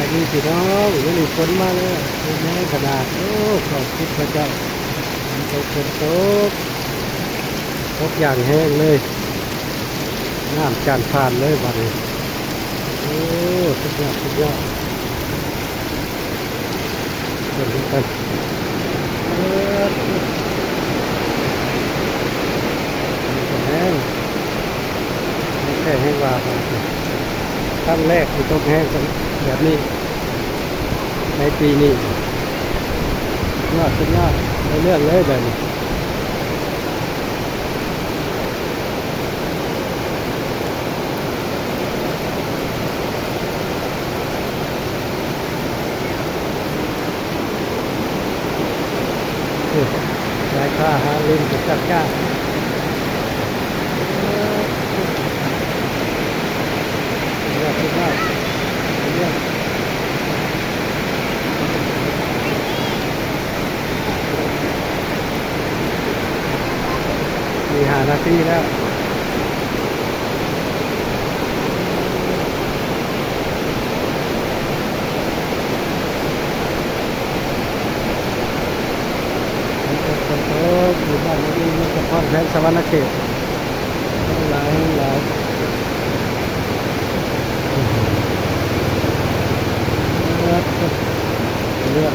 ສະບາຍດີພີ່ນ້ອງ ມື້ນີ້ຝົນມາແລ້ວ ຝົນແຮງຂະໜາດ ໂອ້ ເຂົ້າຄິດພະເຈົ້າ ຝົນຕົກ ຝົນຕົກ ຕົກຢ່າງແຮງເລີຍ ນ້ຳຈານພານເລີຍບາດນີ້ ໂອ້ ສຸດຍອດ ສຸດຍອດ. ເບິ່ງນຳກັນ ເອີ ແຮງ ແຮງແທ້ແຮງວ່າ ຄັ້ງແລກທີ່ຕົກແຮງແບບນີ້ໃນປີນີ້ ສຸດຍອດ ສຸດຍອດ ໄດ້ເລື່ອງເລີຍແບບນີ້. ໂອ້ ຫຼາຍຄ່າຫາຫຼິ້ນກັບຈັກຈ້າ ສຸດຍອດ ສຸດຍອດ ສຸດຍອດ. ມີຫ້ານາທີແລ້ວ ຝົນຕົກ ຝົນຕົກ ຢູ່ບ້ານ ຢູ່ນະຄອນແຂວງສະຫວັນນະເຂດ ແຮງຫຼາຍ ແຮງຫຼາຍ ເລື່ອງ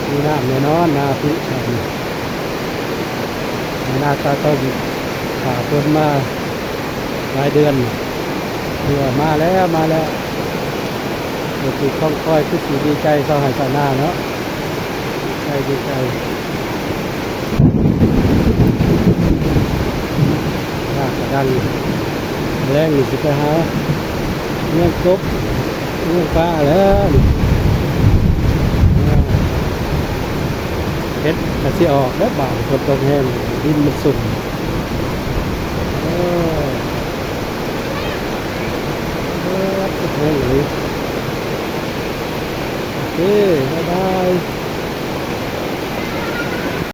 ມີນ້ຳແນ່ນອນນາປີນີ້ ນາຕາຕົ້ນ ຖ້າຝົນມາຫຼາຍເດືອນ ເພື່ອມາແລ້ວ ມາແລ້ວ ເປັນທີ່ຄອງຄອຍ ຄືຊິດີໃຈຊາວໄຮ່ຊາວນາເນາະ ໃຈດີໃຈ. ຟ້າກະດັງ ແລງນີ້ຊິໄປຫາເມືອງກົບ ເມືອງປາແລ້ວ ເຫັດກະຊິອອກແລ້ວບາດ ຝົນຕົກແຮງ ດິນມັນຊຸ່ມ ໂອ້ ໂອ້ ແຮງອີ່ຫຼີ ໂອເຄ ບາຍບາຍ.